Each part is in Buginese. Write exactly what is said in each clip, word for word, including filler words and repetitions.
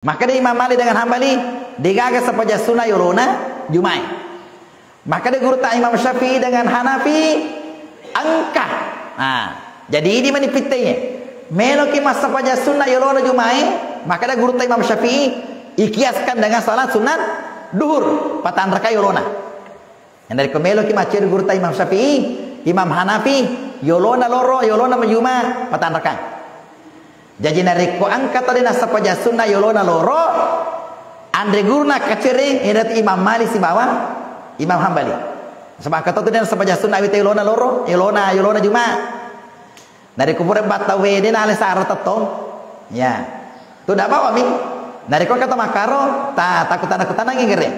Makkeda Imam Malik dengan Hambali, degaga sempajang sunna yolona Jumae. Makkeda gurutta Imam Syafi'i dengan Hanafi, engka. Nah, jadi idi mani pittengnge. Meloki massempajang sunna yolona Jumae, makkeda gurutta Imam Syafi'i, ikiaskan dengan salat sunat duhur, patanraka yolona. Narekko meloki macceri gurutta Imam Syafi'i, Imam Hanafi, yolona loro, yolona majuma, patanrakang. Jaji narekko engka tau de nassempajang sunna yolona loro, anre guruna kacereng, iyanatu Imam Malik sibawa Imam Hambali. Sebab engka tau de nassempajang sunna wita yolona loro, yolona, yolona juma. Narekko pura battauwe de nale sara tettong. Ya. Tu da bawa mi. Narekko kata makaro, ta takutana-kutanangi gere.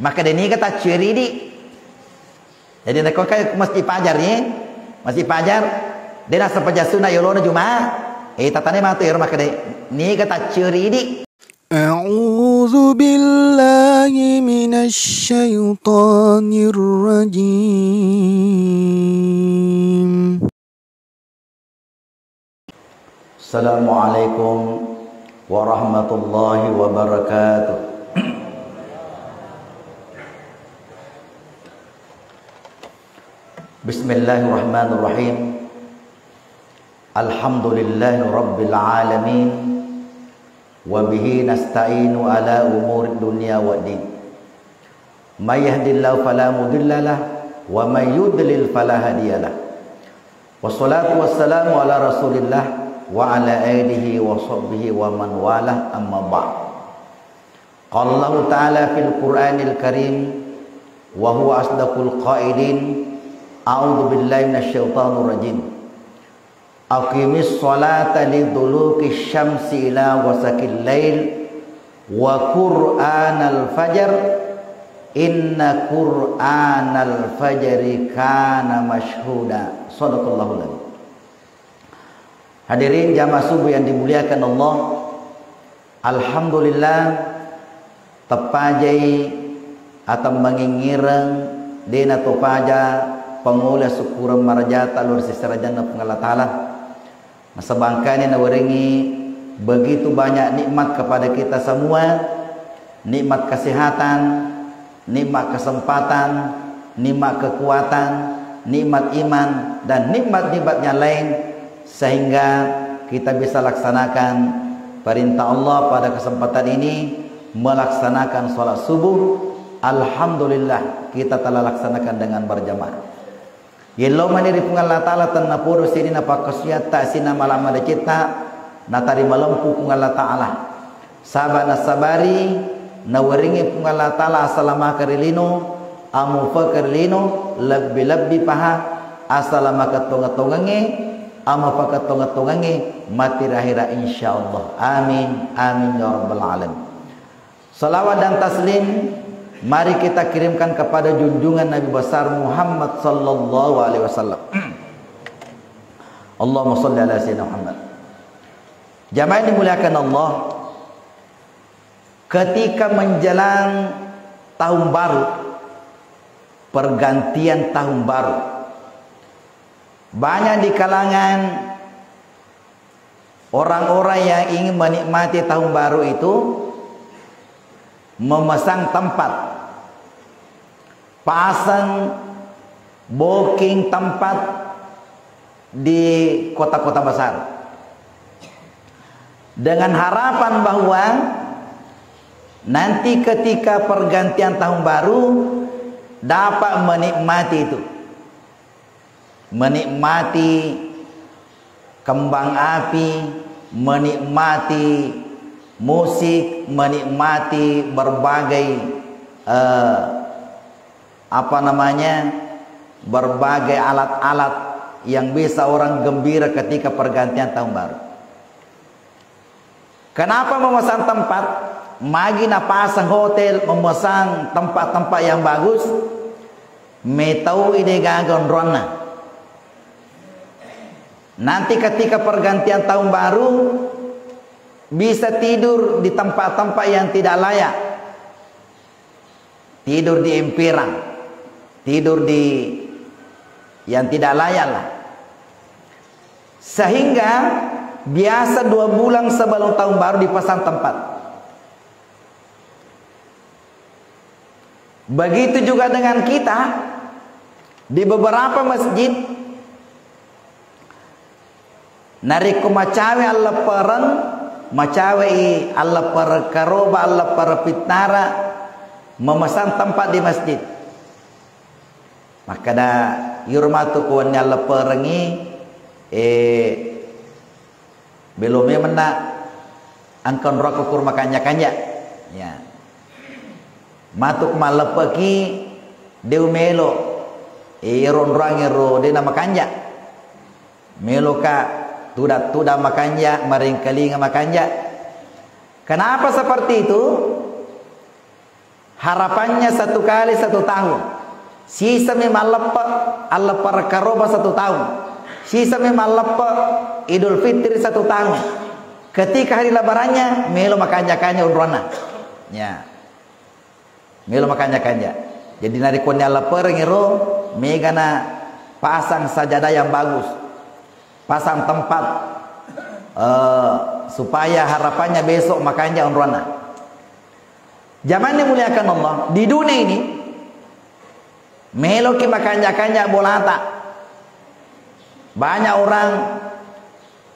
Makkeda niga tacceridi. Jadi narekko ka Masjid Fajar ye, Masjid Fajar, de nassempajang sunna yolona Juma'a, eh, tatane matu ero makkeda, niga tacceridi. أعوذ بالله من الشيطان الرجيم. السلام عليكم ورحمة الله وبركاته. بسم الله الرحمن الرحيم. الحمد لله رب العالمين. وبه نستعين على أمور الدنيا والدين. من يهد الله فلا مضل له ومن يضلل فلا هادي له. والصلاة والسلام على رسول الله وعلى آله وصحبه ومن والاه، أما بعد. قال الله تعالى في القرآن الكريم وهو أصدق القائلين: أعوذ بالله من الشيطان الرجيم. أقم الصلاة لدلوك الشمس إلى غسق الليل وقرآن الفجر إن قرآن الفجر كان مشهودا. صدق الله العظيم. Hadirin jamaah subuh yang dimuliakan Allah, alhamdulillah, teppajai atemmangingireng, de natopaja pangole sukkureng marajata lao ri seserajanna Puang Allah Ta'ala. Nasaba engkani nawerengngi begitu banyak nikmat kepada kita semua, nikmat kesehatan, nikmat kesempatan, nikmat kekuatan, nikmat iman, dan nikmat-nikmat yang lain, sehingga kita bisa laksanakan perintah Allah pada kesempatan ini, melaksanakan sholat subuh. Alhamdulillah, kita telah laksanakan dengan berjamaah. Yello mani ri Puang Allah Ta'ala tennapodo sininna pakkasuwiatta, sininna mala-, madecetta, natarima lempu Puang Allah Ta'ala. Saba nasabari, nawerengngi Puang Allah Ta'ala asalamakeng ri lino, amupakeng ri lino, lebbi-lebbi paha asalamakeng tonge-tongengnge, amupakeng tonge-tongengnge, mati ri ahera, insyaallah. Amin, amin ya rabbal alamin. Salawat dan taslim mari kita kirimkan kepada junjungan Nabi besar Muhammad sallallahu alaihi wasallam. Allahumma salli ala Sayyidina Muhammad. Jamaah yang dimuliakan Allah, ketika menjelang tahun baru, pergantian tahun baru, banyak di kalangan orang-orang yang ingin menikmati tahun baru itu memesan tempat, pasang booking tempat di kota-kota besar, dengan harapan bahwa nanti ketika pergantian tahun baru dapat menikmati itu, menikmati kembang api, menikmati musik, menikmati berbagai, eh, apa namanya, berbagai alat-alat yang bisa orang gembira ketika pergantian tahun baru. Kenapa memesan tempat? Magi napasang hotel, memesan tempat-tempat yang bagus, metau ide gaga onroanna. Nanti ketika pergantian tahun baru, bisa tidur di tempat-tempat yang tidak layak. Tidur di emperan, tidur di yang tidak layak lah. Sehingga biasa dua bulan sebelum tahun baru dipasang tempat. Begitu juga dengan kita, di beberapa masjid, narekko macawe alleppereng, macawei alleppereng karoba, alleppereng pittara, memesan tempat di masjid. Makkeda, "Iyaro matu ko wenni allepperengngi, eh, belo memenna engka onroakku kuro makanja-kanja." Ya. Matu ko malleppeki, de' umelo, eh, iyaro onroangngero de' namakanja. Meloka tudang-tudang makanja, maringkalinga makanja. Kenapa seperti itu? Harapannya satu kali satu tahun. Sisami malleppe, alleppereng karoba satu tahun. Sisami malleppe Idul Fitri satu tahun. Ketika hari lebarannya, melo makanja-kanja onroanna. Ya. Melo makanja-kanja. Jadi narekko ni alleppereng ero, megana pasang sajadah yang bagus. Pasang tempat, eh, supaya harapannya besok makanja onroanna. Jamaah yang dimuliakan Allah, di dunia ini, meloki makanja-kanja bolata. Banyak orang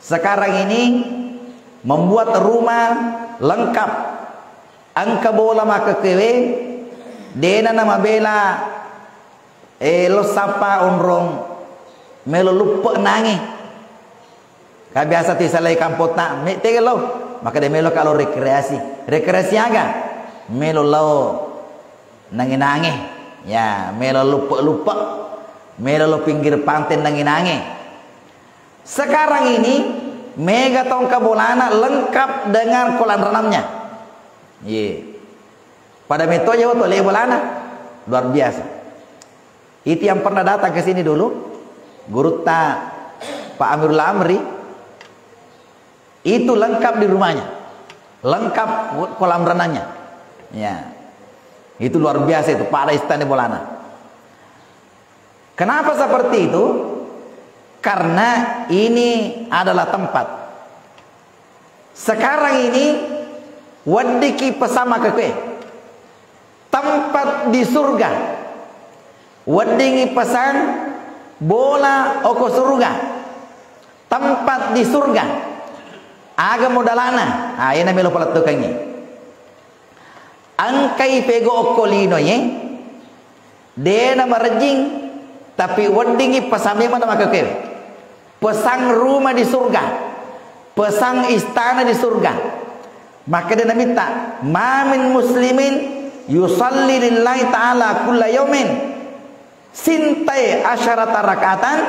sekarang ini membuat rumah lengkap. Engka bola makkekkewe, de'na namabela, eh, lo sappa onrong melo luppe nange. Ka biasa tisalai kampotta, me tega lo, makkeda meloka lo rekreasi. Rekreasi aga? Melo lao nange-nange. Ya, melo luppe-luppe. Melo lo pinggir pante nange-nange. Sekarang ini mega tongka bolana lengkap dengan kolam renangnya. Ye. Pada metto aja to le bolana. Luar biasa. Itu yang pernah datang ke sini dulu, gurutta Pak Amirul Amri, itu lengkap di rumahnya. Lengkap kolam renangnya. Ya. Itu luar biasa itu, pada istana bolana. Kenapa seperti itu? Karena ini adalah tempat. Sekarang ini, weddingki pesan makkekue. Tempat di surga. Weddingngi pesan bola oko surga. Tempat di surga. Aga modalana? Ah, iyana melo palettukengngi. Engkai pego okko linoe, de'na marejjing, tapi weddingngi pesan memang makkekue. Pesan rumah di surga. Pesan istana di surga. Makkeda Nabitta, "Ma min muslimin yusalli lillahi ta'ala kulla yaumin sintai asyarata rak'atan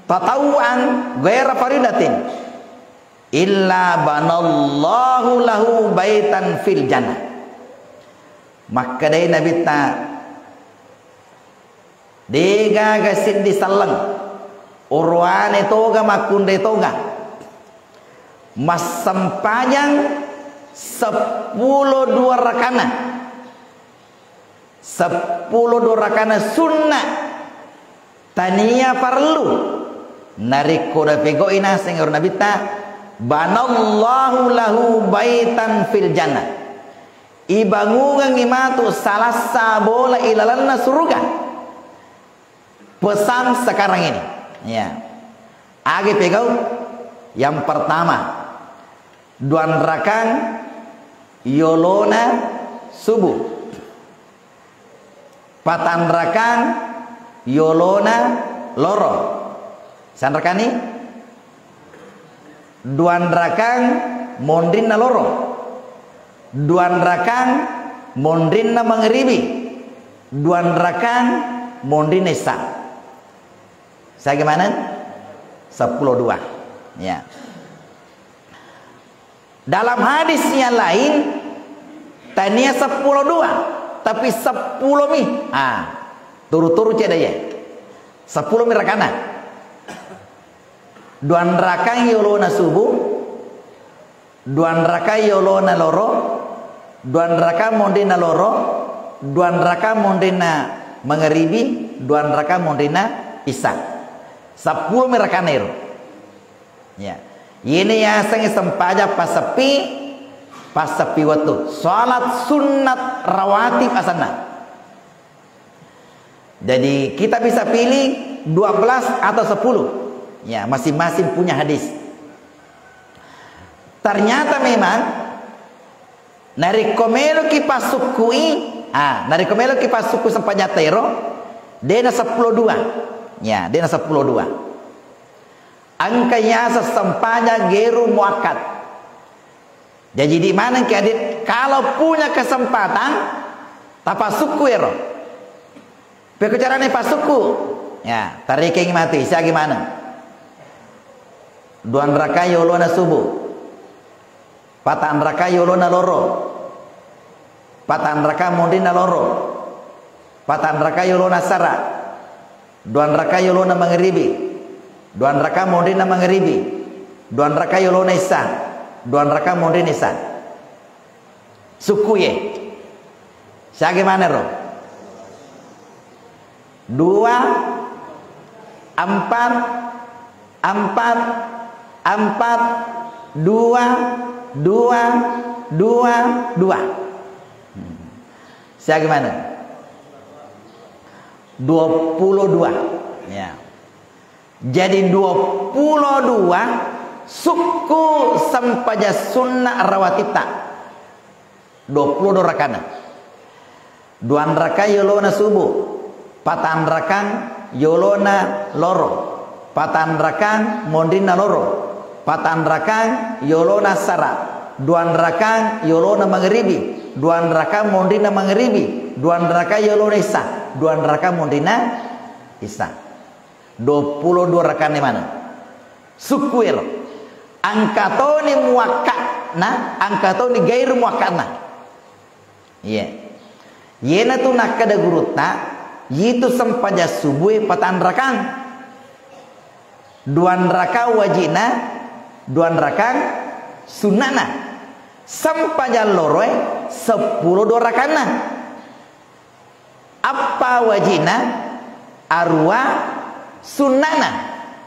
tatawwu'an ghaira faridatin illa banallahu lahu baitan fil jannah." Makkedai Nabitta, de'gaga siddi selleng, oroane toga, makkunrai toga, massempajang seppulo dua rakana, seppulo dua rakana sunna, tania parellu. Narekko dapegoi naseng ero Nabitta, "Banallahu lahu baitan fil jannah." Ibangungengngi matu salassa bola ilalenna suruga. Pesan sekarang ini. Ya. Agi pegau? Yang pertama, duanrakang yolona subuh. Patanrakang yolona loro. Sanrakani? Duanrakang monrinna loro. Duanrakang monrinna mangeribi. Duanrakang monrinna issa. Sagi maneng? Seppulo dua. Ya. Dalam hadis yang lain, tania seppulo dua, tapi seppulo mi. Ah, turu-turu cedde ya. Seppulo mi rakana. Duanrakang yolona subuh, duanrakang yolona loro, duanrakang monrinna loro, duanrakang monrinna mangeribi, duanrakang monrinna isa. Seppulo mi rakana ero. Ya. Iyena yaseng sempajang paseppi, Passeppi wettu. Salat sunnat rawatib asanna. Jadi, kita bisa pilih dua belas atau sepuluh. Ya, masing-masing punya hadis. Ternyata memang, narekko meloki passukkui, ah, narekko meloki passukku sempajatta ero, dena seppulo dua. Ya, dena seppulo dua. Engka yaseng sempajang gairu muakkad. Jaji, di maneng ki, Adit, kalau punya kesempatan, tapassukku ero. Pekko carana passukku? Ya, tarekengi matu, siagi maneng. Duanraka yolona subuh. Patanraka yolona loro. Patanraka monrinna loro. Patanraka yolona sara. Duanraka yolona mangeribi. Duanraka monrinna mangeribi. Duanraka yolona isa. Duanraka monrinna isa. Sukkuye. Siaga manero? Dua, empat, empat, empat, dua, dua, dua, dua. Hmm. Siaga maneng? Dua puluh dua. Ya. Jadi, dua puluh dua sukku sempajang sunna rawatitta. Dua puluh dua rakana. Duanrakang yolona subuh, patanrakang yolona loro, patanrakang monrinna loro, patanrakang yolona sara, duanrakang yolona mangeribi, duanrakang monrinna mangeribi, duanrakang yolona isa, duanrakang monrinna isa. Dua puluh dua rakanna maneng. Sukkuero. Engka toni muakka'na, engka toni gairu muakka'na. Iya. Iyanatu nakkeda gurutta, yitu sempajang subue patanrakang. Duanrakang wajina, duanrakang sunnana. Sempajang loroe seppulo dua rakanna. Appa wajina, arua sunnana.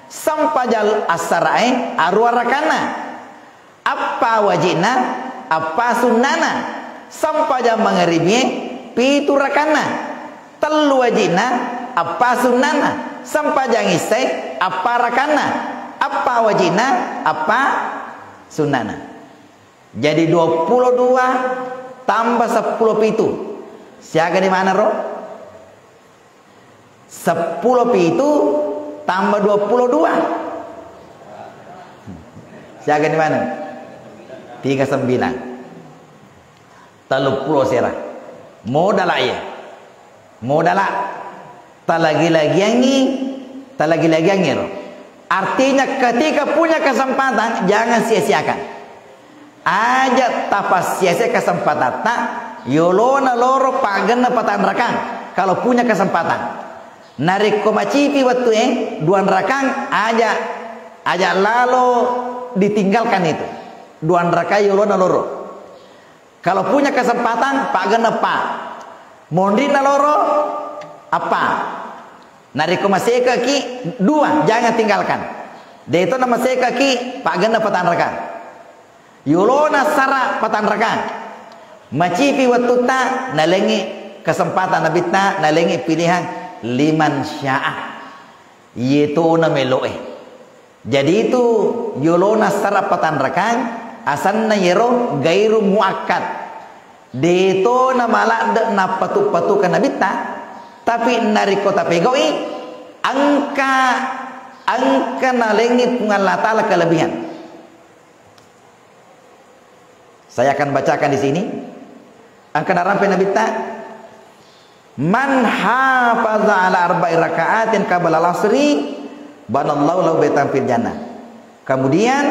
Sempajang assarae arua rakanna. Appa wajina, appa sunnana. Sempajang mangeribie pitu rakanna. Tellu wajina, appa sunnana. Sempajang issae appa rakanna. Appa wajina, appa sunnana. Jadi, dua puluh dua tambah seppulo pitu. Siaga ni manero? Seppulo pitu tambah dua puluh dua. Siaga ni maneng? Tiga sembilan. Tellu pulo sera. Modala iya. Modala. Talagi-lagiangi, talagi-lagiangi ro. Artinya, ketika punya kesempatan, jangan sia-siakan. Aja tapasia-sia kesempatatta, yolona loro paggenna patanrakang, kalau punya kesempatan. Narekko macipi wettue, duanrakang aja, aja lalo ditinggalkan itu. Duanrakang yolona loro. Kalau punya kesempatan, paggenna pa. Monrinna loro, appa. Narekko masekaki, dua, jangan tinggalkan. Deto na masekaki, paggenna patanrakang. Yolona sara patanrakang. Macipi wettutta, nalengi kesempatan nabitta, nalengi pilihan liman syaa. Iyeto na meloe. Jadi itu yolona sara patanrakang, asanna yero gairu muakkad. Deto na maladde nappatu-patukan nabitta, tapi narekko tapegau'i, engka, engka nalengi Puang Allah Ta'ala kelebihan. Saya akan bacakan di sini. Engka narampe nabitta, "Man hafaza ala arba'i raka'atin qabla al-asri, banallahu lahu baitan fil jannah." Kemudian,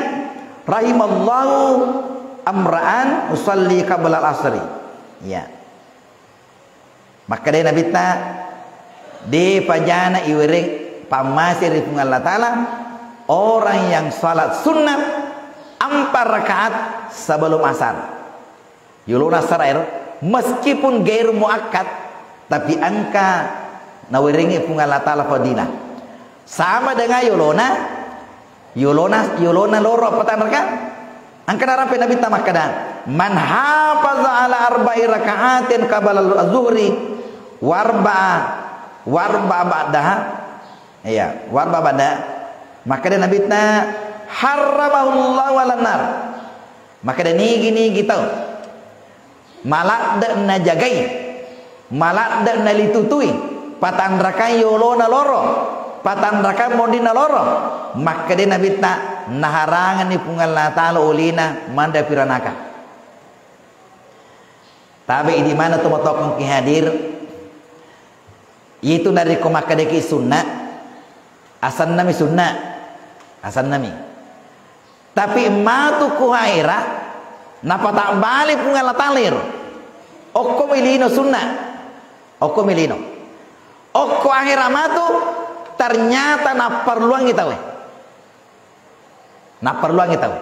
"Rahimallahu amra'an usalli qabla al-asri." Ya. Makkedai nabitta, de pajana iwereng pammase ri Puang Allah Ta'ala, orang yang salat sunnah empat rakaat sebelum asar. Yolona sara ero, meskipun gairu muakkad, tapi engka nawerengi Puang Allah Ta'ala fadilah. Sama dengan yolona, yolona, yolona loro patanrakang. Engka narampe nabitta makkeda, "Man hafaza ala arba'i raka'atin qabla az-zuhri warba'a, warba'a ba'daha." Iya, warba'a ba'daha. Makkeda Nabitta, "Harramahullahu 'alan nar." Makkeda nigi-nigi tau maladde najagai, maladde nalitutui, patanrakang yolona loro, patanrakang mondina loro, makkeda Nabitta, naharangenni Puang Allah Ta'ala olina manre api ranaka. Tabe idi mana to motokong ki hadir. Itu narekko makkedaki sunna, asannami sunna, asannami. Tapi matu ku ahera, napatabbale Puang Allah Ta'ala ero. Okkomi lino sunna. Okkomi lino. Okko ahera matu, ternyata napparluangi tauwe. Napparluangi tauwe.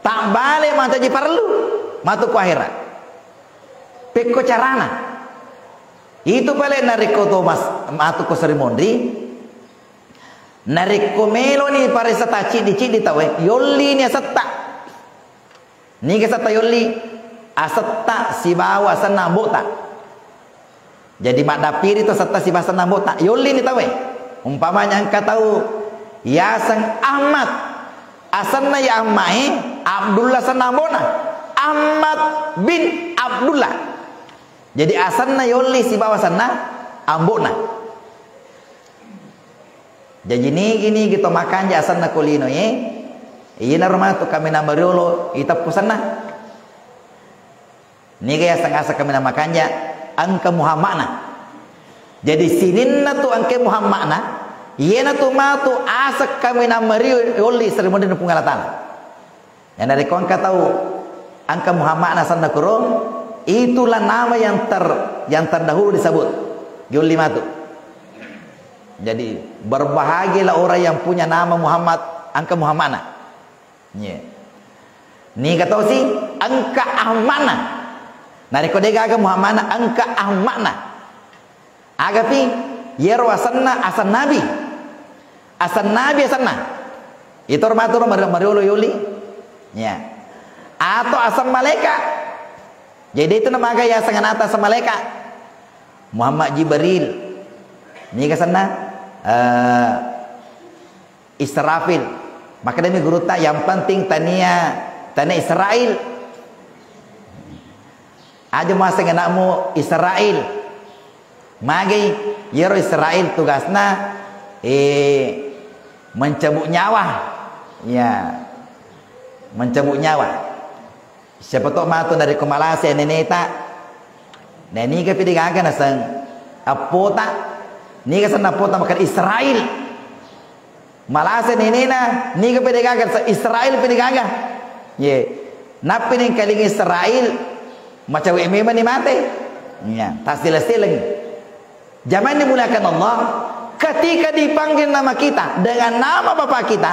Tabbale mancaji parellu. Matu ku ahera. Pekko carana. Itu pale narekko to mas-, matu ko Sri Mondri, narekko meloni paressa tacciddi-ciddi tauwe, yollini asetta. Niga asetta yolli? Asetta sibawa asenna ambo'ta. Jadi maddappiri to asetta sibawa asenna ambo'ta. Yollini tauwe. Umpamanya engka tau yaseng Ahmad. Asenna ya Ahmad e, Abdullah asenna ambo'na. Ahmad bin Abdullah. Jadi asenna yolli sibawa asenna ambo'na. Jaji nigi-nigi to makanja asenna ko lino e, iyanaro matu kaminang mariolo iteppu asenna. Niga yaseng-aseng kaminang makanja, engka muhamma'na. Jadi sininna tu engka muhamma'na, iyanatu matu aseng kaminang mariolo yolli Sri Mondri Puang Allah Ta'ala. Iyanaritu engka tau engka Muhammad asenna kuro, itulah nama yang ter-, yang terdahulu disebut. Yolli matu. Jadi, berbahagialah orang yang punya nama Muhammad, engka Muhammadna. Iya. Niga tosi engka Ahmadna. Narekko degaga Muhammadna, engka Ahmadna. Agapi, yero asenna, aseng nabi. Aseng nabi asenna. Itu matu ro mar-, mariolo yoli. Ya. Atau aseng malaika. Jadi itu namaga yaseng anata aseng malaika. Muhammad Jibril. Niga asenna? Eh, Israfil. Makkedami gurutta, yang penting tania, tania Israel. Aja maseng anakmu Israel. Magi, yero Israel tugasna, eh, mencabut nyawa. Ya. Mencabut nyawa. Siapa tahu matu narekko malase neneta. Nah, niga pi degaga naseng appota. Niga asenna appota makkeda Israel. Malase nenena, niga pi degaga naseng Israel pi degaga. Ye. Nappi nengkalingi Israel, macawe memang ni mate. Ya, tasila-silang. Jamaah yang dimuliakan Allah, ketika dipanggil nama kita dengan nama bapak kita,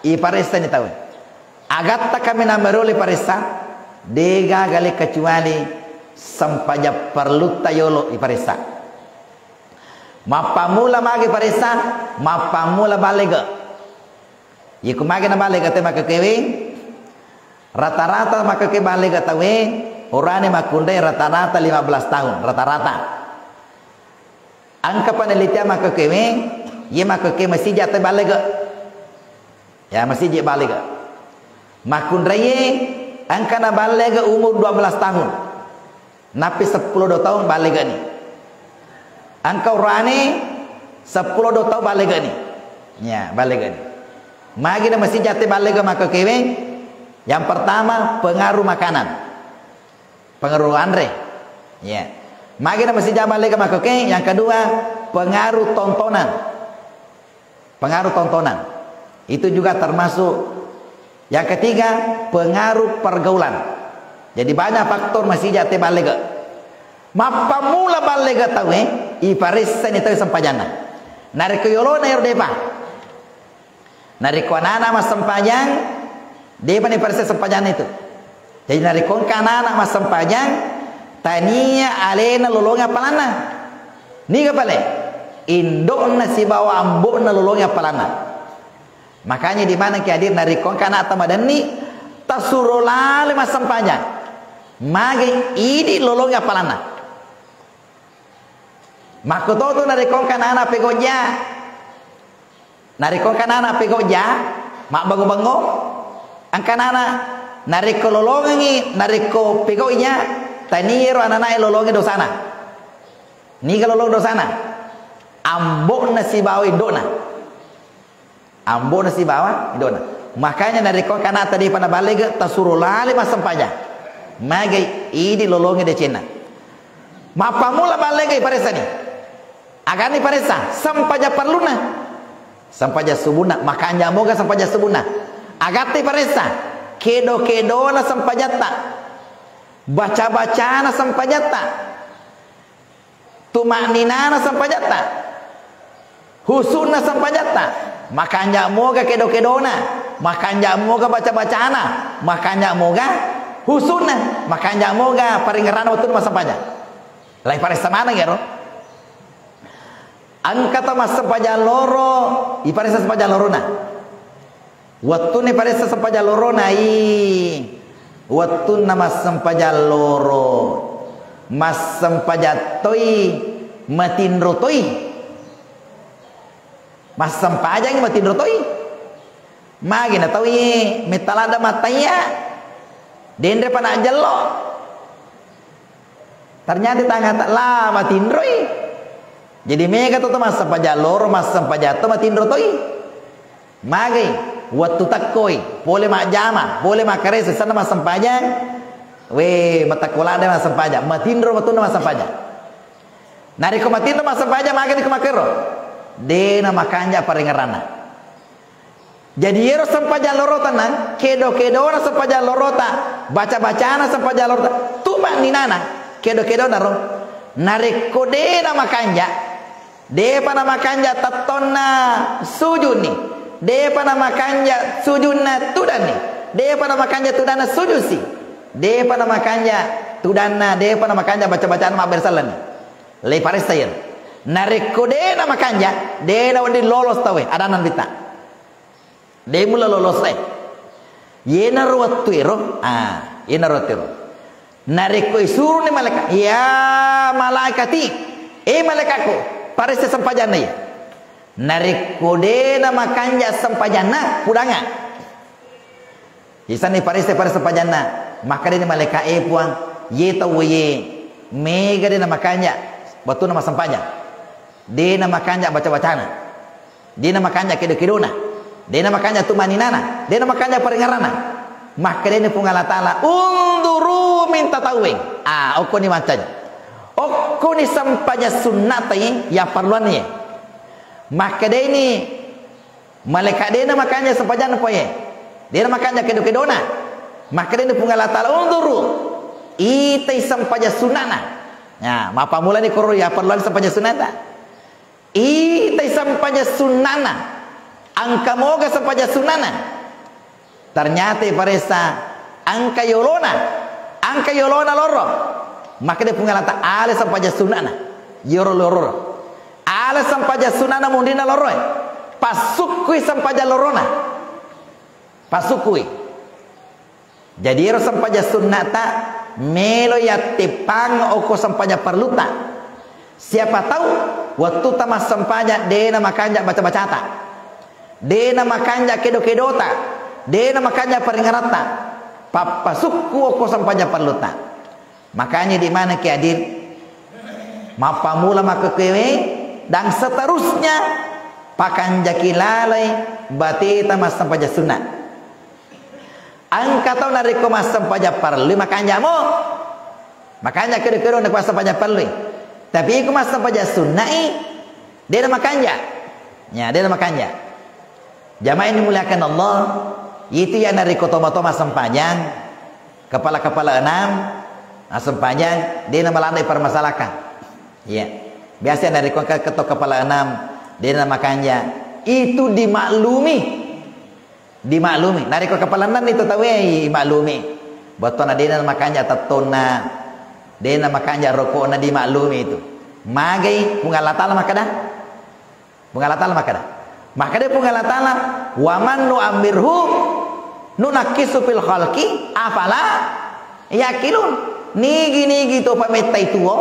iparessani tau. Agatta kaminang mariolo iparessa, degaga le kecuali sempajang parellutta yolo iparessa. Mappammula magi paressa, mappammula ballega. Iko magi na ballega te makkekewe, rata-rata makkekewe ballega tauwe, orane makkunrai rata-rata lima belas tahun, rata-rata. Engka penelitian makkekewe, ye makkekewe masija te ballega. Ya, masijji ballega. Makkunraie engka naballega umur dua belas tahun. Nappi seppulo dua tahun ballegani. Engka urane seppulo dua tahun ballegani. Ya, ballegani. Magi na masijja te ballega makkekewe? Yang pertama, pengaruh makanan. Pengaruh anre. Ya. Magi na masijja ballega makkekewe? Yang kedua, pengaruh tontonan. Pengaruh tontonan. Itu juga termasuk. Yang ketiga, pengaruh pergaulan. Jadi banyak faktor masija te ballega. Mappammula ballega tauwe, iparessani tauwe sempajanna. Narekko yolona ero depa. Narekko anak-anak massempajang, depa ni paressa sempajanna itu. Jadi narekko engka anak-anak massempajang, tania alena lolongi appalanna. Niga pale? Indo'na sibawa ambo'na lolongi appalanna. Makanya di mana ki hadir, narekko engka anakta madenni, tasuro lale massempajang. Magi idi lolongi appalanna. Makkutotu narekko engka nana pegojja. Narekko engka nana pegojja, mabbango-bango, engka nana narekko lolongengi, narekko pegojja, taniero ananae lolongi dosana. Niga lolong dosana? Ambo'na sibawa indo'na. Ambo'na sibawa indo'na. Makanya narekko engka ana'ta depa nabalege, tasuro lale massempajang. Magai idi lolongi decenna. Mappammula ballege iparessani. Agani paressa, sempajang parlunna. Sempajang subunna, makanja moga sempajang subunna. Agatti paressa, kedo-kedona sempajatta. Baca-bacana sempajatta. Tuma'ninana sempajatta. Husu'na sempajatta. Makanja moga kedo-kedona. Makanja moga baca-bacana. Makanja moga husu'na. Makanja moga paringerrana wettunna massempajang. Lai paressa maneng ero. Engka tau massempajang loro, iparessa sempajang lorona. Wettunna iparessa sempajang lorona, i wettunna massempajang loro, massempajang toi, matinro toi. Massempajang matinro toi. Magi na tau iye metta ladde mattaiya, denre pa najjello. Ternyata tangata la matinroi. Jadi mega to, to massempajang loro, massempajang to matinro toi. Magai wettu tekkoi, pole majjama, pole makkarese, senna massempajang. We, matekko ladde massempajang, matinro wettunna massempajang. Narekko matinro massempajang, magai ko makkero? De na makanja paringerranna. Jadi iyero sempajang lorota nang, kedo-kedona sempajang lorota, baca-bacana sempajang lorota, tuma'ninana kedo-kedona ro. Narekko de na makanja, depa na makanja tettonna sujuni, depa na makanja sujunna tudanni, depa na makanja tudanna sujusi, depa na makanja tudanna, depa na makanja baca-bacana mabbere sellenni. Lei paressa iyero. Narekko de na makanja, de na wedding lolos tauwe, adanna Nabitta. De mulla lolos e. Yenaro wettu ero, ah, yenaro wettu ero. Narekko isuruni malaika, "Ya malaikati, eh malaikatku, paressa sempajanna iya." Narekko de na makanja sempajanna, pudanga. Isanni paressa, paressa sempajanna, makkedani malaika, "Eh Puang, ye tauwe ye mega de na makanja wettunna massempajang." De na makanja baca-bacana, de na makanja kedo-kedona, de na makanja tumaninana, de na makanja paringerrana. Makkedani Puang Allah Taala, "Unzuru min tatawwu'i." Ah, okkoni mancaji. Okkoni sempajang sunnatai yapparluanni. Makkedani malaika, de na makanja sempajang poe. De na makanja kedo-kedona. Makkedani Puang Allah Taala, "Unzuru." Itai sempajang sunnana. Nah, mappammulani koro yapparluanni sempajang sunnata. Itai sempajang sunnana, engka moga sempajang sunnana. Ternyata iparessa engka yolona, engka yolona loro. Makkeda Puang Allah Taala, ale sempajang sunnana, yoro loro. Ale sempajang sunnana munrinna loroe. Passukkui sempajang lorona. Passukkui. Jadi ero sempajang sunnata melo yatteppang okko sempajang parlutta. Siapa tahu wettutta massempajang de na makanja baca-bacata, de na makanja kedo-kedota, de na makanja paringeratta, pappasukku okko sempajang parlutta. Makanya di mana ki hadir, mappammula makkekkewe dan seterusnya pakanjaki lalai bateta massempajang sunnah. Engka tau narekko massempajang parellui makanjamo. Makanja kedo-kedo narekko massempajang parellui. Tapi iko massempajang sunnai, de na makanja. Ya, de na makanja. Jamaah yang dimuliakan Allah, itu ya narekko toma-toma sempajang, kepala-kepala enam, nah, sempajang, de na maladde permasalahkan. Ya. Biasa narekko engka keto kepala enam, de na makanja. Itu dimaklumi. Dimaklumi. Narekko kepala enam itu tauwe, imaklumi. Bettuanna de na makanja tettonna, de na makanja rokokna, dimaklumi itu. Magai Puang Allah Taala makkeda? Puang Allah Taala makkeda. Makkeda Puang Allah Taala, "Wa man nu'ammirhu nunakkisu fil khalqi afala Yakkilo, nigi-nigi to pamettai tuo,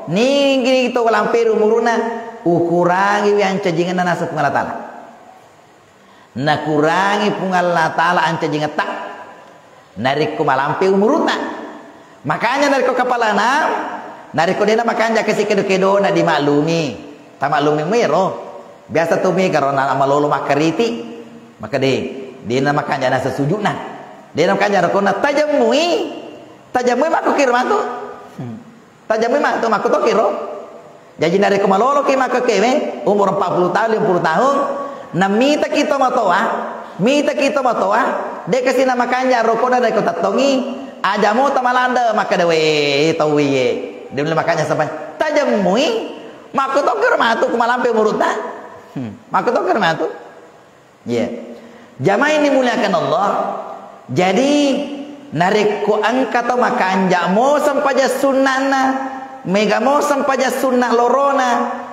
nigi-nigi to lampe ri umuruna, ukurangiwi ancajingenna naseng Puang Allah Taala. Nakurangi Puang Allah Taala ancajingetta narekko malampe umurutta. Makanya narekko kepala enam, narekko dena makanja kasi kedo-kedona dimaklumi. Tamaklumi mero. Biasa tu mega ro na malolo makkariti. Maka de, dena makanja naseng sujudna. Dena makanja rokona tajemmui. Tajemmui makko kiro matu. Hmm. Tajemmui matu makko to kiro. Jaji narekko maloloki makkekewe, umur empat puluh tahun, lima puluh tahun, namitaki tomatoa, mitaki tomatoa, de kasi namakanja rokona narekko tattongi, aja mo tamalanda makkeda we tauwe ye. De nulle makanja sampai tajemmui, makko to kiro matu ku malampe umurutta. Hmm, makko to kiro matu. Iya. Jamaah yang dimuliakan Allah, jadi narekko engka to makanja mo sempajang sunna'na, mega mo sempajang sunna lorona,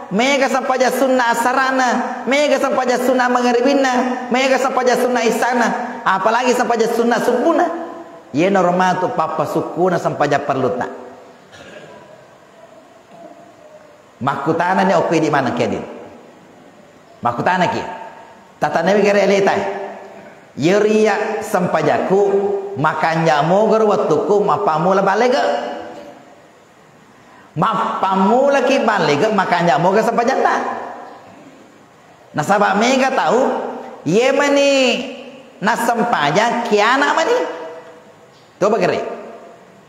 mega sempajang sunna asarana, mega sempajang sunna mangaribinna, mega sempajang sunna isana, apalagi sempajang sunna subbuna. Iyenaro matu pappasukkuna sempajang parlutta. Makkutanani okko idi maneng ki adil. Makkutanaki. Tatannewi gare aleta. Yeriya sempajakku makanja mogaro wettukku mappammula balege. Mappammulaki balege makanja moga sempajatta. Nasaba mega tau yemani nassempajang kiana mani. Coba gare.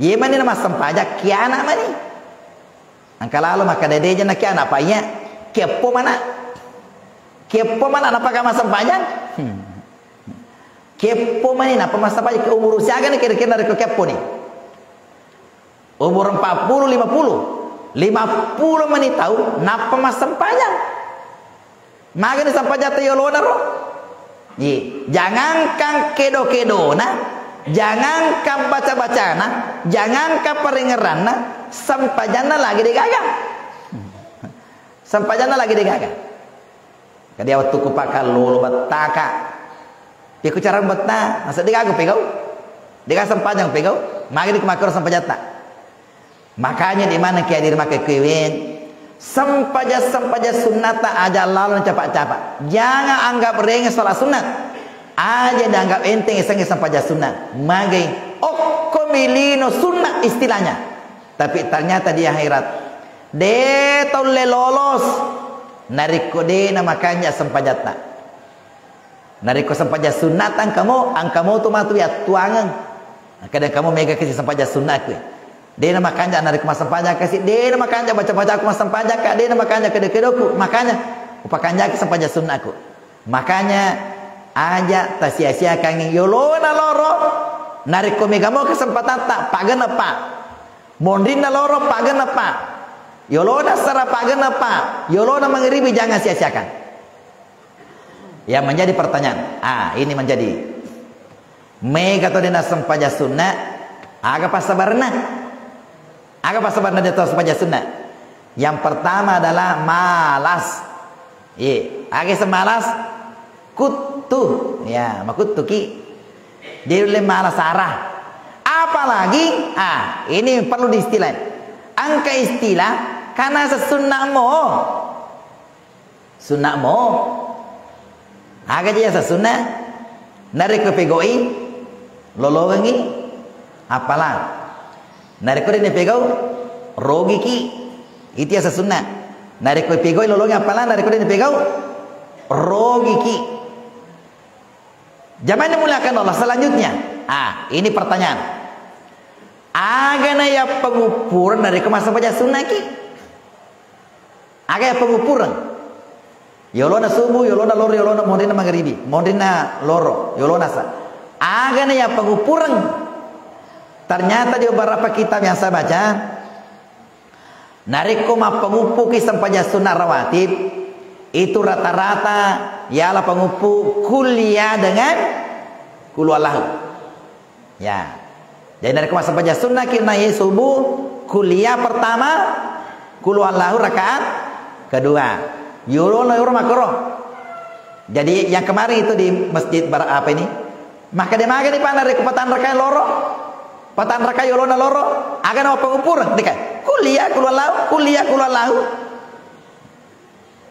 Yemani namassempajang kiana mani. Engka lalo makkeda de jenna kiana apa iya? Keppo mana? Keppo mana napaka massempajang? Hmm. Keppo mani napa massempajang ke umur siaga ni kira-kira narekko keppo ni? Umur empat puluh, lima puluh. Lima puluh mani tau nappa massempajang. Magani sempajatta yolona ro? Ye, jangankan kedo-kedona, jangankan baca-bacana, jangankan parengeranna, sempajanna lagi degaga. Sempajanna lagi degaga. Kadia wettukku pakallolo bettaka. Pekko cara betta, masa degaga pegau? Degaga sempajang pegau? Magani ku makkoro sempajatta. Makanya di mana ki hadir makkekkuewe, sempaja-sempaja sunnata aja lalo capa-capa. Jangan anggap remeh sholat sunnat. Aja dianggap enteng isengnge sempaja sunnat. Magai okko milino sunnat istilahnya. Tapi ternyata di akhirat de taulle lolos narekko de namakanja sempajatta. Narekko sempaja sunnat engkamo, engkamo tu matu yattuangeng. Engka de engkamo mega kasi sempaja sunnatku. De namakanja narekko massempajang kasi, de namakanja baca-bacaku massempajang ka, de namakanja kedo-kedoku. Makanya upakanjaki sempaja sunnatku. Makanya aja tasia-siakangi yolona loro. Narekko mega mo kesempatatta, pageneppa. Monrinna loro, pageneppa. Yolona sara, pageneppa. Yolona mangeribi, jangan sia-siakan. Yang menjadi pertanyaan, ah, ini menjadi. Mega to de nassempajang sunnat, aga passabarenna? Aga passabarenna de to sempajang sunnat? Yang pertama adalah malas. Ye, aga semalas? Kuttu. Ya, makuttuki. De ulle malas ara. Apalagi, ah, ini perlu diistilah. Engka istilah, karena sesunnat mo. Sunnah mo. Aga ji asa sunnah? Narekko pegoi, lolongengi appalang. Narekko de napegau, rogiki. Itu asa sunnah. Narekko pegoi lolongi appalang, narekko de napegau, rogiki. Jamaah yang dimuliakan Allah, selanjutnya. Ah, ini pertanyaan. Aga na yappanguppureng narekko massempajang sunnaki? Aga yappanguppureng? Yolona subuh, yolona loro, yolona monrinna mangaribi, monrinna loro, yolona sa. Aga na yappanguppureng? Ternyata di beberapa kitab yang saya baca, narekko mappanguppuki sempajang sunnah rawatib, itu rata-rata yala panguppu kuliah dengan kul huwallahu. Ya. Jadi narekko massempajang sunnah ki na ye subuh, kuliah pertama, kul huwallahu rakaat kedua. Yolo, yolo makro. Jadi yang kemarin itu di masjid bar-, apa ini? Maka dia maga ni pa narekko patang rakaat loro. Patanraka yolona loro, aga na mappanguppureng, deka. Kulia kulhuwallahu, kulia kulhuwallahu.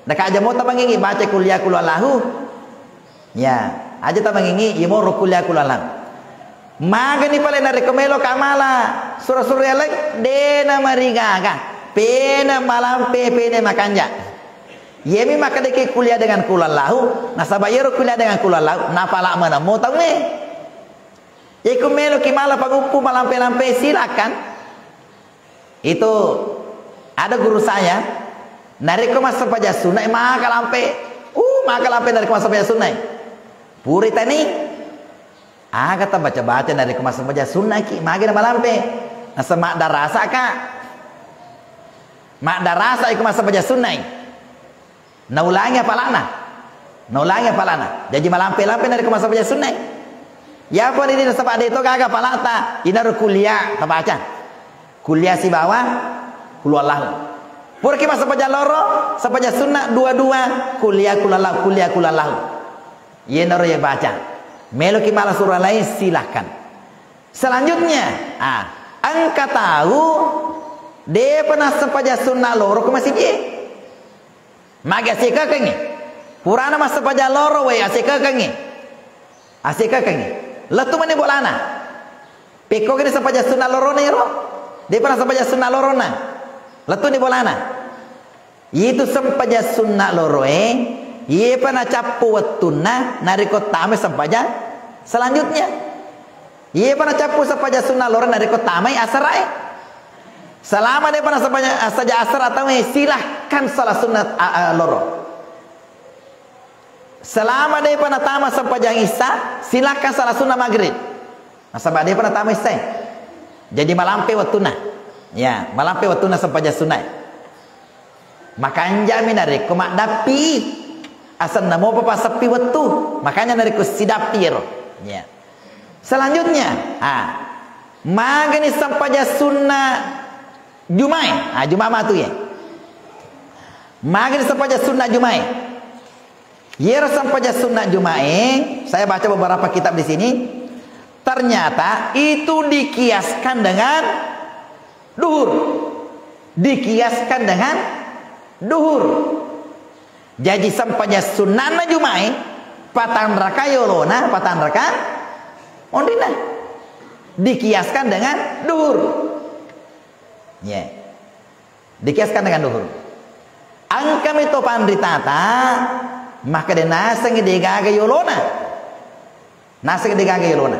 Deka aja mo tamangingi baca kulia kulhuwallahu. Ya, aja tamangingi, iya moro kulia kulhuwallahu. Magani pale narekko melo ka mala sura-sura yaleng, de na marigaga. Pena malampe, pena makanja. Yemi makkedaki kulia dengan kulhuwallahu, nasaba yero kulia dengan kulhuwallahu, napala maneng mo tauwe. Iko meloki mala panguppu malampe-lampe, silakan. Itu ada guru saya, narekko massempajang sunna, maka lampe. Uh, maka lampe narekko massempajang sunna. Puri tani, aga tabaca-baca narekko massempajang sunna ki, magi na malampe. Nasa maddarasa ka. Maddarasa iko massempajang sunna. Naulangi apalana. Naulangi apalana. Jaji malampe-lampe narekko massempajang sunnae. Iyapa ni nasaba de to gaga apalata, inaro kulia tabaca. Kulia sibawa kulhuwallahu. Puraki massempajang loro, sempajang sunna dua-dua, kulia kulhuwallahu, kulia kulhuwallahu. Yenaro ye baca. Meloki mala sura lain, silakan. Selanjutnya, ah, engka tau depa nassempajang sunna loro ko masijie. Magi asikekengngi. Purana massempajang loro, wai asikekengngi. Asikekengngi. Lettu mani bolana. Pekko gini sempajang sunna lorona ero. Depa nassempajang sunna lorona. Lettu ni bolana. Itu sempajang sunna loroe, iyepa nacappu wettunna narekko tamai sempajang selanjutnya. Iyepa nacappu sempajang sunna loro narekko tamai asarae. Selama depa nassempajang, saja asar atau eh, silahkan salat sunat, a, a, loro. Selama depa natama sempajang isya, silahkan salat sunat maghrib. Nasaba depa natama isyae. Jadi malampe wettunna. Ya, malampe wettunna sempajang sunnae. Makanjami narekko maddappi. Asenna mopa passeppi wettu. Makanya narekko sidappi ero. Ya. Selanjutnya, ah, magani sempajang sunna Jumae. Ah, Juma matu ye. Magani sempajang sunna Jumae. Yero sempajang sunna Jumae, saya baca beberapa kitab di sini, ternyata itu dikiaskan dengan duhur. Dikiaskan dengan duhur. Jaji sempajang sunnana Jumae, patanraka yolona, patanraka onrina. Dikiaskan dengan duhur. Ye. Dikiaskan dengan duhur. Engkami to panritata, makkeda nasengngi degaga yolona. Nasengngi degaga yolona.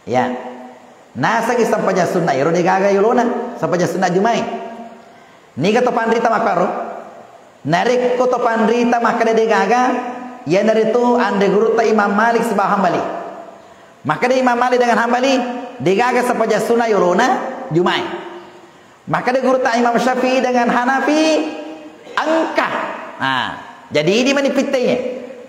Ya. Nasengngi sempajang sunna ero degaga yolona, sempajang sunna Jumae. Niga to panrita makkaro? Narekko to panrita makkeda degaga, iyanaritu anre gurutta Imam Malik sibawa Hambali. Makkeda Imam Malik dengan Hambali, degaga sempajang sunna yolona Jumae. Makkeda gurutta Imam Syafi'i dengan Hanafi, engka. Nah, jadi idi mani pitteye.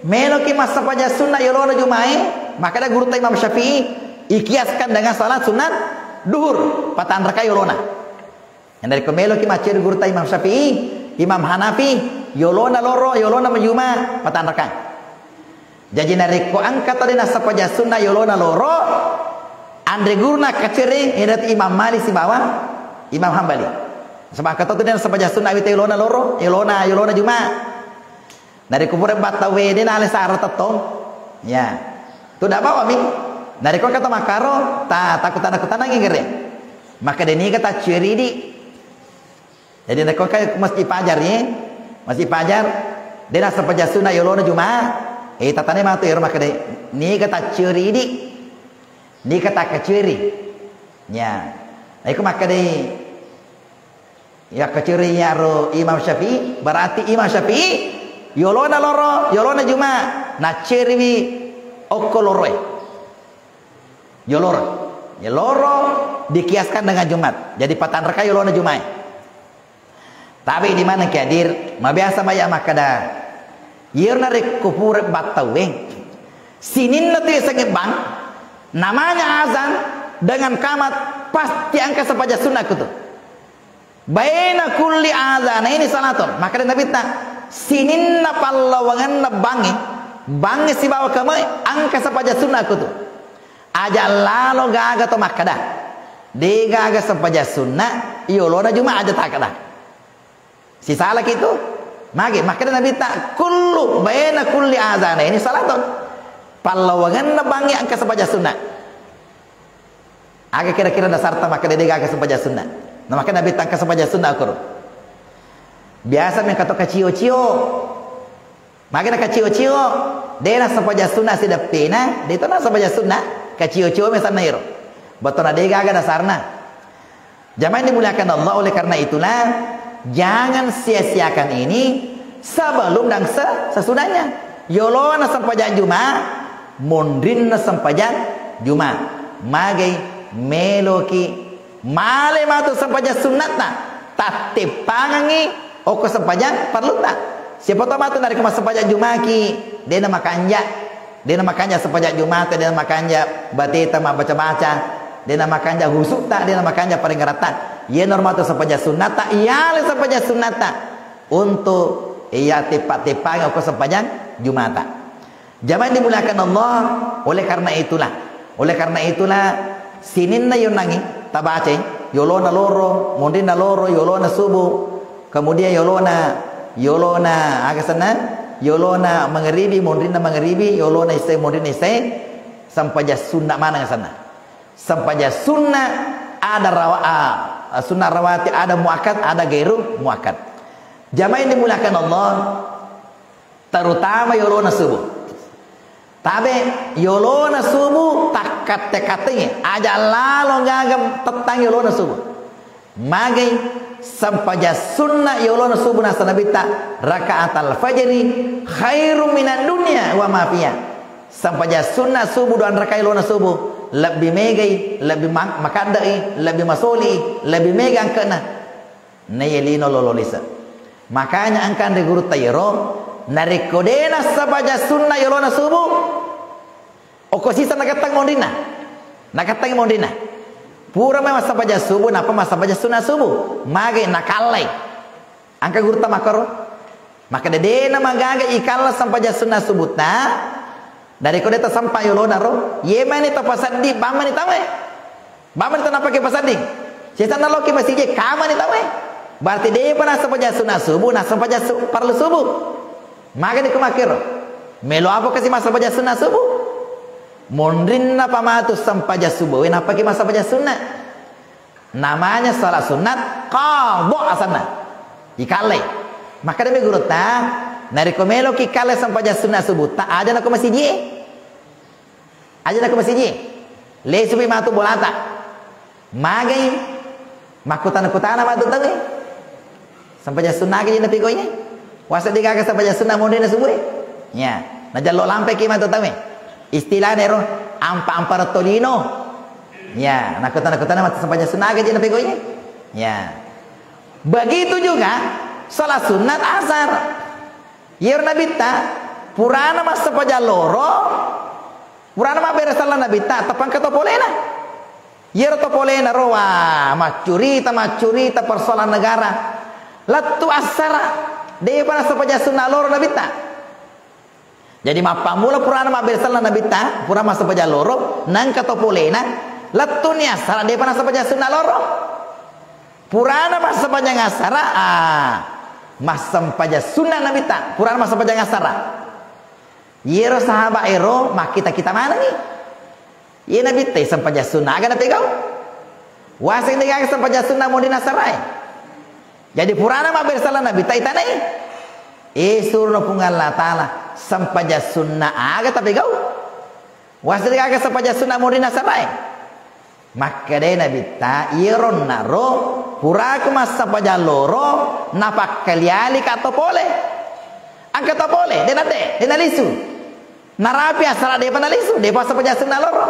Meloki massempajang sunna yolona Jumae, makkeda gurutta Imam Syafi'i, ikiaskan dengan salat sunat duhur, patanraka yolona. Yang dari meloki macceri gurutta Imam Syafi'i, Imam Hanafi, yolona loro, yolona majuma, patanraka. Jaji narekko engka tau de nassempajang sunna yolona loro, anre guruna kacereng, iyanatu Imam Malik sibawa Imam Hambali. Sebab engka tau de nassempajang sunna wita yolona loro, yolona, yolona Juma. Narekko pura battauwe de nale sara tettong. Ya. Tu dak bawa mi. Narekko engka tau makkaro, ta, takutana-kutanangi gere. Maka de niga tacceri di. Jadi, narekko engka Masjid Fajar, ye, Masjid Fajar, de nassempajang sunna yolona Juma, eh, tatane matu ero makkeda, niga tacceri di, niga takkacceri. Ya. Naiko makkeda, ya, kacceri yaro Imam Syafi'i, berarti Imam Syafi'i, yolona loro, yolona Juma, nacceriwi okko loroe. Yoloro. Yoloro dikiaskan dengan Jumat. Jadi patanraka yolona Jumae. Tapi di mana ki hadir, mabiasa maya makkeda, iyaro narekko pura battauwe, sininna tu yasengnge bang, namanya azan dengan kamat pasti engka sempajang sunna kutu. Baina kulli adzanaini salatun. Makkeda Nabitta, sininna pallawangenna bangnge, bangnge sibawa kamae, engka sempajang sunna kutu. Aja lalo gaga to makkeda, de gaga sempajang sunna yolona Juma, aja takkeda. Sisalaki tu. Magi makkeda Nabitta, "Kullu baina kulli azana ini salatun." Pallawangenna bangngi engka sempajang sunna. Aga kira-kira dasarta makkeda de gaga sempajang sunna? Na makkeda Nabitta engka sempajang sunna akkoro. Biasa mengka to kacio-cio. Magi na kacio-cio, de na sempajang sunna sideppena, de to na sempajang sunna, kacio-cio mesanna iro. Betona de gaga dasarna. Jamaah yang dimuliakan Allah, oleh karena itulah, jangan sia-siakan ini sebelum dan se-, sesudahnya. Yolona sempajang Juma, monrinna sempajang Juma. Magai meloki male matu sempajang sunnatta, tatteppangengi okko sempajang parlutta. Siapa tahu matu narekko massempajang Jumaki, dena makanja. Dena makanja sempajang Jumata, dena makanja bateta mabbaca-baca, dena makanja husutta, dena makanja paringaratta. Iye normal tu sempajang sunnata, iyale sempajang sunnata untuk iya teppa-teppangi okko sempajang Jumata. Jamaah yang dimuliakan Allah, oleh karena itulah, oleh karena itulah sininna yonnangi tabacai, yolona loro, monrinna loro, yolona subuh, kemudian yolona, yolona aga senna, yolona mangeribi, monrinna mangeribi, yolona isai, monrinna isai, sempajang sunna maneng senna. Sempajang sunna ada rawa-, ah, sunna rawatib, ada muakkad, ada gairu muakkad. Jamaah yang dimuliakan Allah, terutama yolona subuh. Tabe, yolona subuh takkatte-kattengi, aja lalo gaga tettang yolona subuh. Magai sempajang sunna yolona subuh, nasa Nabitta, "Rakaatal fajri khairum minad dunya wa ma fiha." Sempajang sunna subuh dua rakaat yolona subuh lebbi megai, lebbi ma-, makaddai, lebbi masoli, lebbi mega angkena. Naiya lino lolo lise. Makanya engka anre gurutta iyaro, narekko de nassempajang sunna yolona subuh, okko sisa nakettang monrinna. Nakettang monrinna. Pura mai massempajang subuh, nappa massempajang sunna subuh. Magai nakallai. Engka gurutta makkoro. Makkeda de namagaga ikalla sempajang sunna subutta. Narekko de tasempa yolona ro, iye mani tapasedding, bammani tauwe. Bammani tau nappake pasedding. Setanna loki masiji, kamani tauwe. Berarti depa nassempajang sunna subuh, nassempajang su-, parlu subuh. Magani ko makkero? Melo apa kasi massempajang sunna subuh? Monrinna pa matu sempajang subuh, we nappaki massempajang sunna. Namanya salat sunat qadha asanna. Ikallai. Makkedami gurutta, narekko meloki kallai sempajang sunna subutta, aja nako masijie. Aja nako masijie. Lesupi matu bolata. Magai. Makkutana-kutana matu tauwe. Sempajang sunna aga je napegauiye? Wasa degaga sempajang sunna monrinna subuh e? Ya. Najallo lampeki matu tauwe. Istilahna ero, ampa-ampa retto lino. Ya, nakkutana-kutana matu sempajang sunna aga je napegauiye? Ya. Begitu juga salat sunat asar. Iyaro Nabitta, purana massempajang loro, purana mabbere sallang Nabitta, teppangka to polena. Iyaro to polena ro, wah, maccurita, maccurita persoalan negara. Lettu assara, depa nassempajang sunna loro Nabitta. Jadi mappammula purana mabbere sallang Nabitta, pura massempajang loro, nengka to polena, lettuni assara, depa nassempajang sunna loro. Purana massempajang assara, ah, massempajang sunna Nabitta, purana massempajang assara. Iyero sahaba ero makkita-kita manengi. Iye Nabitta sempajang sunna aga napegau? Waseng degaga sempajang sunna monrinna assarae. Jadi purana mabbere sallang Nabitta itanai. Eh, surono Puang Allah Taala, sempajang sunna aga tapegau? Waseng degaga sempajang sunna monrinna assarae. Makkedai Nabitta, iyeronna ro, puraku massempajang loro, napakkalialika to pole. Engka to pole, de nadde, de nalisu. Narapi assara depa nalisu, depa sempajang sunna loro.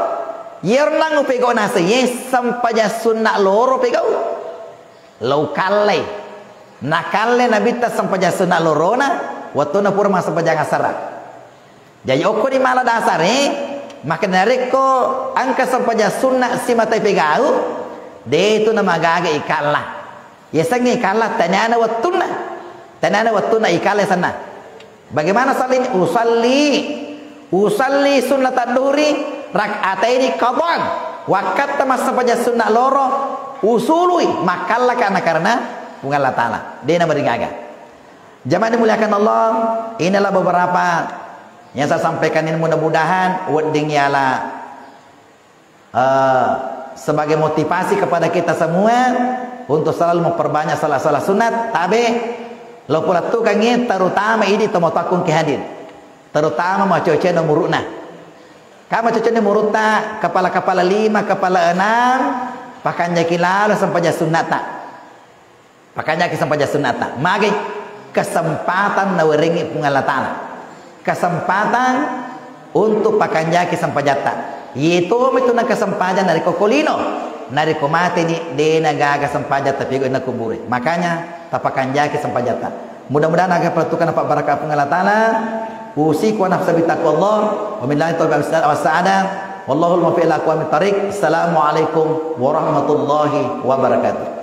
Iyeronna upegau naseng, ye sempajang sunna loro pegau. Lao kallei. Nakalle Nabitta sempajang sunna lorona, wettunna pura massempajang assara. Jaji okkoni mala dasare, maka narekko engka sempajang sunna simatai pegau, de tu namagaga ikalla. Yasengnge ikalla taniana wettunna. Taniana wettunna ikalla senna. Bagaimana salli? Usalli, usalli sunnatad duhri Rak'ataini qadhan, wakkatta massempajang sunna loro, usului, makkallaka na karena Puang Allah Ta'ala. Dena marigaga. Jamaah dimuliakan Allah, inilah beberapa yang saya sampaikan ini, mudah-mudahan wedding yala eh, sebagai motivasi kepada kita semua untuk selalu memperbanyak salat-salat sunat, tabe lo pulattukangngi, terutama idi tomatoakkungki hadir, terutama macoce nomurukna. Ka macoce nomurutta kepala-kepala lima, kepala enam, pakanjaki lalo sempajang sunnata. Pakanjaki sempajang sunnatta. Magai? Kesempatan nawerengngi Puang Allah Ta'ala. Kesempatan untuk pakanjaki sempajatta. Yeto mitu na kesempatan narekko ko lino. Narekko mateni, dena gaga sempajatta pigau na kubure. Makanya, tapakanjaki sempajatta. Mudah-mudahan aga peratukan apa barakah Puang Allah Ta'ala. Usiku wa nafsi bitaqwallah. Wabillahi taufiq was sa'adah. Wallahul muwaffiq ila aqwamit thariq. Assalamualaikum warahmatullahi wabarakatuh.